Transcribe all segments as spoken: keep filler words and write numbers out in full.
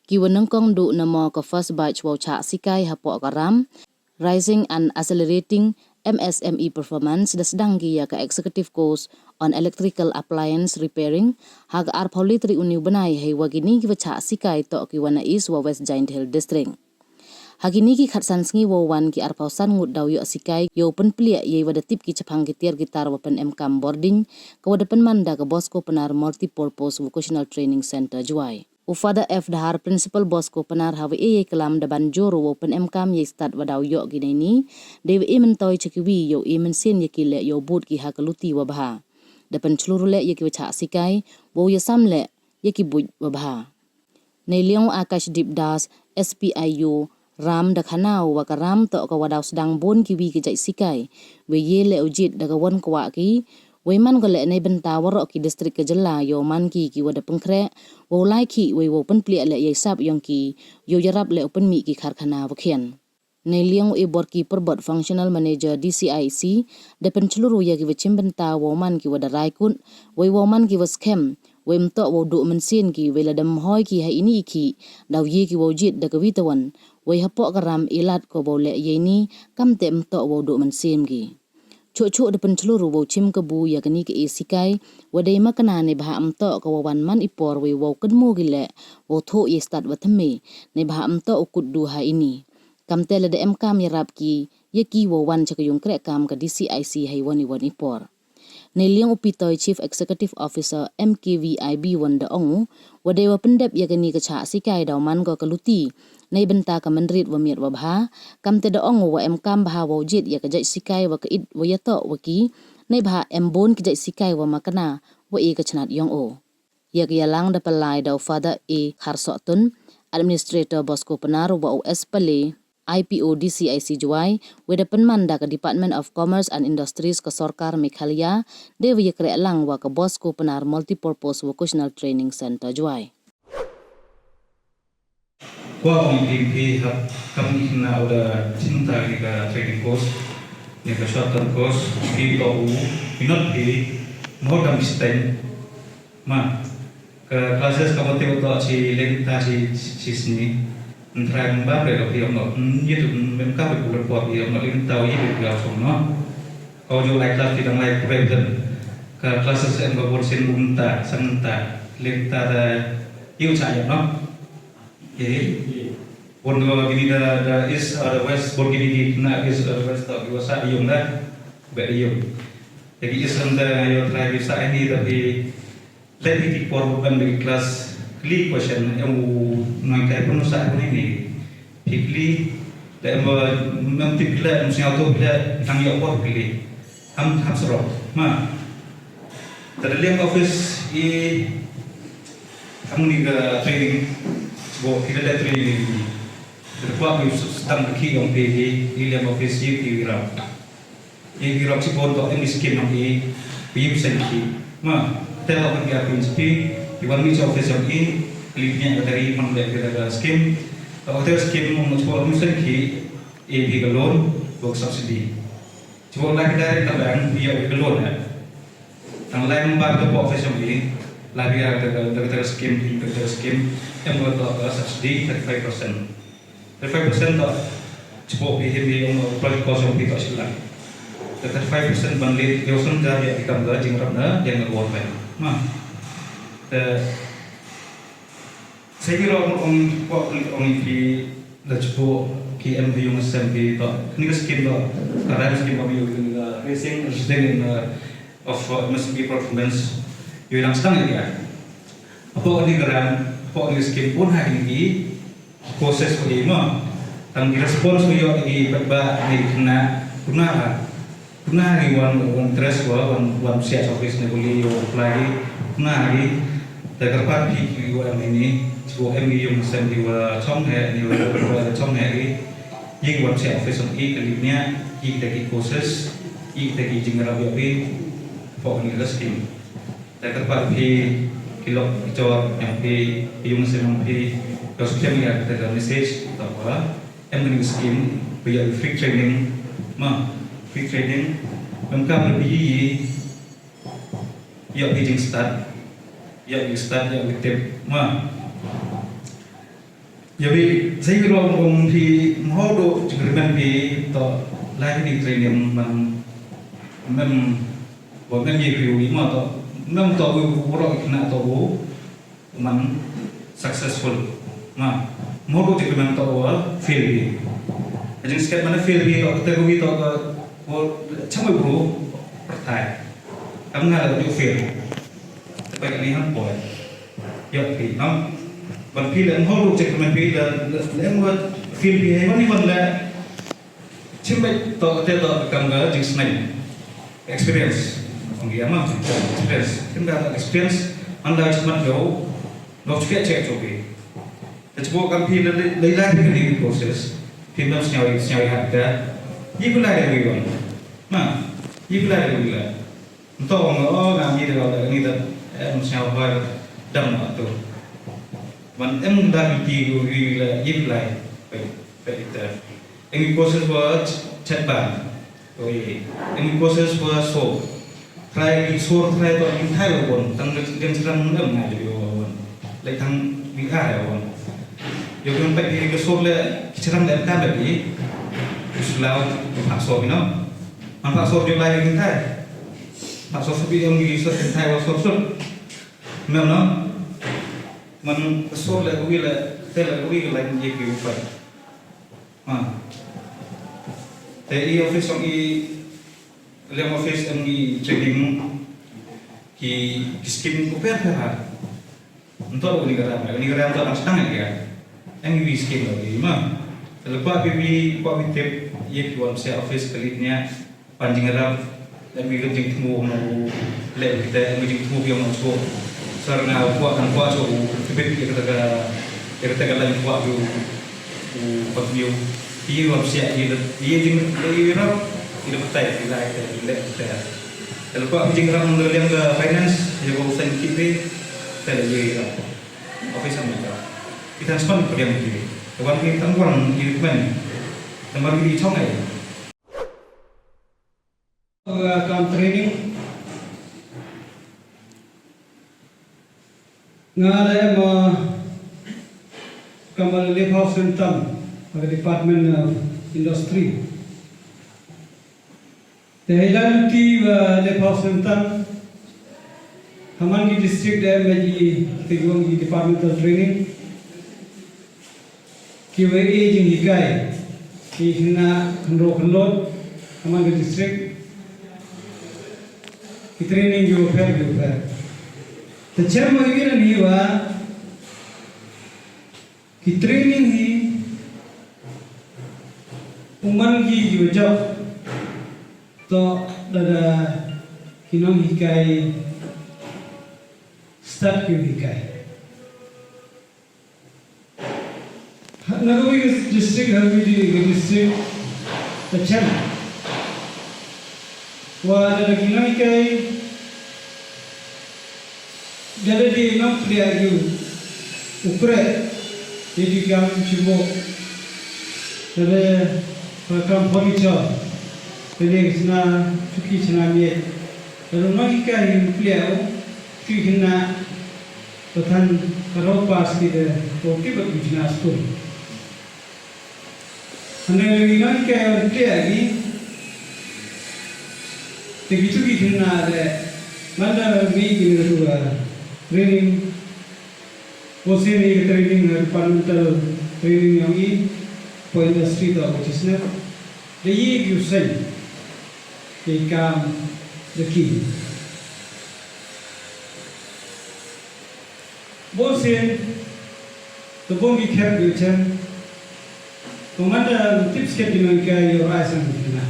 Ki wa nyngkong duh namo ka first batch wow chah sikai hapoh ka ram Raising and Accelerating M S M E Performance da sdang ki ya ka Executive Course on Electrical Appliance Repairing ha ka arphaw le tarik uni u bnai, hei wa kini ki wa chah sikai toh ki wa na East wa West Jaintia Hills District. Ha kini ki khatsan sngi wow wan, ki arphaw san ngut daw yoh sikai yow pynpliah yei wa da tip ki chaphang ki tiar ki tar wa pynemkam bordiñ, ka wa da pynman da ka Bosco Pnar Multipurpose Vocational Training Centre, Jowai. U Father F Dahar, Principal Bosco Pnar, ha wa e yei klam da ban jur wow pynemkam yei stad wa daw yoh ki neini, dei wa e myntoi cha ki wi yow e mynsiem ya ki leh yow bud ki ha ka luti wa bha. Da pynchlur leh ya ki wa chah sikai wow ya sam leh ya ki buit wa bha. Nei liang u Akashdeep Das, S P I U ram, da khana u wa ka ram toh ka wa daw sdang bun ki wi ki jait sikai, wei ye leh u jied da ka wan kwah ki, wei man ko leh nei bynta waroh ki district ka jylla yow man ki ki wa da pynkhreh wow lai khih, wei wow pynpliah leh yei sap yong ki yow yarap leh u pynmih ki karkhana wa khian. Nei liang u Borki Pyrbot, Functional Manager D C I C, da pynchlur u ya ki wa chim bynta wow man ki wa da rai kut, wei wow man ki wa skhem, wei ym toh wow duh mynsiem ki, wei lada ym hoi ki ha ini i khih, daw ye ki wow jied da ka wi tawan, wei hapoh ka ram i lad ko wow leh yeini, kamte ym toh wow duh mynsiem ki. Chuh chuh da pynchlur u wow chim kabu ya kani ka e sikai wa dei makna, neibhah ym toh ka wa wan man i por, wei wow kynmaw ki leh wow thoh yei stad wa thymme, neibhah ym toh u kut du ha ini. Kamte lada emkam yarap ki ya ki wow wan cha ka yung kreh kam ka D C I C hei wan i wan i por. Nei liang u Pitoi, Chief Executive Officer M K V I B, wan da ong u wa dei wa pyndep ya kani ka chah sikai daw man ko ka luti nei bynta ka mynried wa miat wa bha. Kamte da ong u wa emkam bha wow jied ya ka jait sikai wa ka it wa ya toh wa ki, neibhah em bun ki jait sikai wa makna wa e ka chnat yong u. Ya ka yalang da pynlai da u Father A Kharsohtun, Administrator Bosco Pnar, wa u S Pale, I P O D C I C Jowai, wei da pynman da ka Department of Commerce and Industries ka sorkar Meghalaya, dei wa ya kreh lang wa ka Bosco Pnar Multipurpose Vocational Training Centre, Jowai. Kwah ong i phi hap kam i khynna u da chim ta ki ka training course, ne ka short term course, phi toh u, phi not phi, mo kam stain. Ma, ka classes ka bote u toh chi leng ta chi, chi sni. Ntrai mba pre ka phi ong no, mm, ye tu, mm, mem ka pe ku por phi ong no, leng ta ye pe ku ya song no. Ka u ju lai class phi dang lai pre ben. Ka classes em ka bor sin um ta, sang ta, leng ta da, ye u cha ya no. Okay. Bun ko kini da, da East, uh, da West, bun kini ki na East, uh, da West, toh ki wa sa yung da. Be yung. Jadi East em da yo try ki sa ini, tapi let me ki por ban di class kli question em u ngai kai pun sa ini. Phikli, da em ba, em phikla, em siang tu phikla, tang yo por phikli. Ham, ham serok. Ma. Tadi liang office i, ham ni ka training, bo, kita da training ni. Tadi kuat ni sedang ki yong phi, i liang office i ki ram. I ki ram si bon to, em ni skim yong i, pi yim sen ki. Ma, tela kan ki aku inspire, i wan ni office yong i, klik ni ka tadi, man le kita ka skim. Ka hotel skim, mo mo, mo sen ki, i pi ka loan, work subsidy. Chuwa lai ka direct ka bank, pi ya ka loan eh. Tang lai member ka pok office yong i, lai pi ya ka, ka, ka, ka scheme, ka, ka scheme, em ko to ka subsidy thirty-five percent. Thirty-five percent to, chuwa pi him i ong project cost yong pi to sila. Ka thirty-five percent ban le, yo sun ja ya ikam ka jingrap na, yang ka work bank. Ma. Te, Sa ki ro ong, ong, ong phi da chupo ki em yung sem phi to. Ni ka skim to. Ka ram skim ba yung ka raising, raising in, uh, of, uh, M S M E performance. Yung nang sedang ya. Apo ni ka ram, apo ni skim pun ha ni ki process ko di mo. Tang ki response ko yo ni pat ba ni kena, kena ha. Puna ki wan, wan interest wa, wan, wan siat office ne buli yo apply ki. Puna ki, da kyrpad phi ki wa em ini, chuwa em ki yung sem ki wa chong he, ni wa, wa chong he ki. Ye ki wan siat office yong i, ka lip nia, ye ki da ki courses, ye ki da ki jingrap yong i, pok ni ka scheme. Da kyrpad phi, ki lok, ki chor, yong phi, yung sem yong phi, yo sem ya, da ka message, da wa. Em ni scheme, phi ya free training, ma, free training, em ka phi yi, ya phi jing start, ya phi start, ya phi tip, ma. Ya phi, sa i wi rong phi, mho do jingkyrmen phi, to lai phi ni training man, mem, wa mem ye phi u i ma to, mem to u, u rong i khynnah to u, man successful. Ma, mho do jingkyrmen to u, fail phi. Ka jingskhem man fail phi to, te ko wi to ka, ko, cham u bru, pyrthai. Kam nga la u fail. Te pa ni ham poi. Yoh phi, no? Ban phi le, mho ru check man phi le, le, le, em wa feel phi, hei, wan ni wan le. Chim bait to, te to, kam ka jingsnei. Experience. Ong ya ma, experience. Chim ka experience, man la chim man yo, no check check cho phi. Te chibo kam phi le, le, le, le, phi ni process. Phi na sñiaw, sñiaw ha te. Yi phi le, le, wi wan. Ma, yi phi le, le, wi le. Nto ong, o, nga mi de, ni da, em, sñiaw hoi, dam na to. Man em da ki ti gu wi la yip lai, pe, pe ita. Em ki courses wa ch-, chet ban. Oi, em ki courses wa so. Try ki sur, try to, ki thai wa bon, tang gen, gen sram em nga de yo wa bon. Lai tang bi ha ya bon. Yo gen pe ki sur le, ki sram le em ta be ki. Uslaw, ha so, you know. Man pa sor ju lai ring thai. Pa sor sabi ong i sor ring thai wa sor sor. Mem no. Man sor le wi le, te le wi le ye ki u pai. Ha. Te i office ong i, le office ong i training ki, ki scheme ko per per ha. Nto uni ka ram, uni ka ram to nang stang ya. Ang wi scheme lo wi ma. Lepa wi wi, pa wi tip, ye ki wan se office ka lit nya, pan jing ram, dan wi jing tmu no, le kita, wi jing tmu yang so. Sar na kwa kan kwa so, tibit ya kata ka, ya kata ka lan kwa yu, u, pat yu. Ye wan se, ye, ye jing, ye ram, ye patai, ye lai, ye le kita. Lepa wi jing ram, le yang ka finance, ye ko san ki, te le ye ram. Office am ka. Kita spon ko yang ki. Wan ki tang wan ki men. Tang wan ki chong ai. Kam training. Nga le ma kam le pau sentam, ka Department of Industry. Te hei la luti wa le pau sentam, ha man ki district da em i te gong ki departmental training. Ki wa e jinghikai, ki hina khynroo khynlot, ha man ki district. Ki training ki wa pher, ki wa pher. Te chem wa i ran hi wa, ki training hi, u man ki ki wa jop, to da da ki nonghikai, start ki hikai. Ha, na ka wi ka district, ha wi di ka district, ka chem. Wa da da ki nonghikai, da da di nongpdiang yu, u kre, ye di kam chibok, da da, wa kam furniture, da da chna, chuki chna miet, da da nonghikai yu pdiang, ki hina, Pathan ka rau pas ki de, ko ki bat ki jina school. Hane le ngi nang ke wan kre agi, te ki tu ki kina de, manda mi ki ne tu, ah, training, ko se ni training, ah, departmental training yong i, po industry to ko chisna, de ye ki usen, ki kam, de ki. Bun sien, te bun ki kher ki chem, te manda tip sket ki nang ka yo rai sang ki na.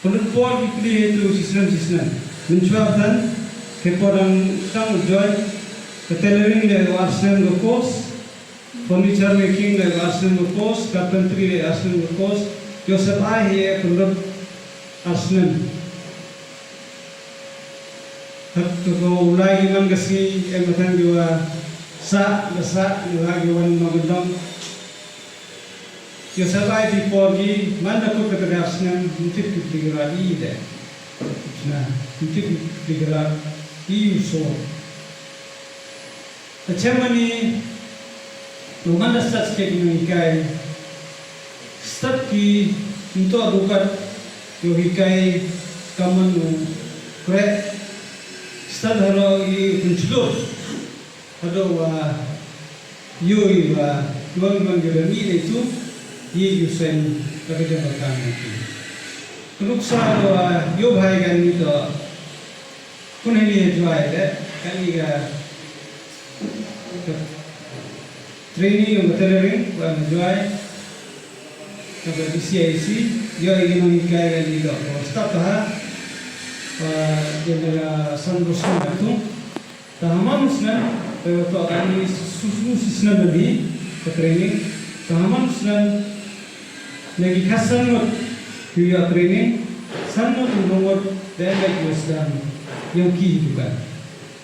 Pynlut por ki pli he tu chisnem chisnem. Mynchwa than, te por dang tang join, ka tailoring le ko ar snem ko course, furniture making le ko ar snem ko course, carpentry le ar snem ko course, yo sep ai he pynlut ar snem. Hap tu ko u lai ki man ka sngi, em, ka tang ki wa sa, da sa, ki wa ki wan ma ka dong. Ki sa bai di por ki, man da kut ka ta ka snem, mtip ki di ka ra di de. Na, mtip ki di ka ra di u so. Ka chem mani, To man da start ki nonghikai, start ki nto dukat yow hikai kammon u kreh, start haro i pynchlur hadooh wa yoh i wa duwan duwan ki da mih de tu, ye yow seiñ ka ka jong ka kam ki. Ka nuksa wa yoh bhai kani to, kun hani ha Jowai de, kani ka, ka training yong ka tailoring wa ha Jowai, ka D C I C, yoh i ki nonghikai kani to, ko start ha, wa, yong ka san bosong ka tu. Ta ha man u snem, te wa toh kani su, su, su snem ni, ka training. Ta ha man u snem, na ki khatsan ngut, ki yoh training, san ngut u ngut, da em beit wa sdang, yong ki hi dukan.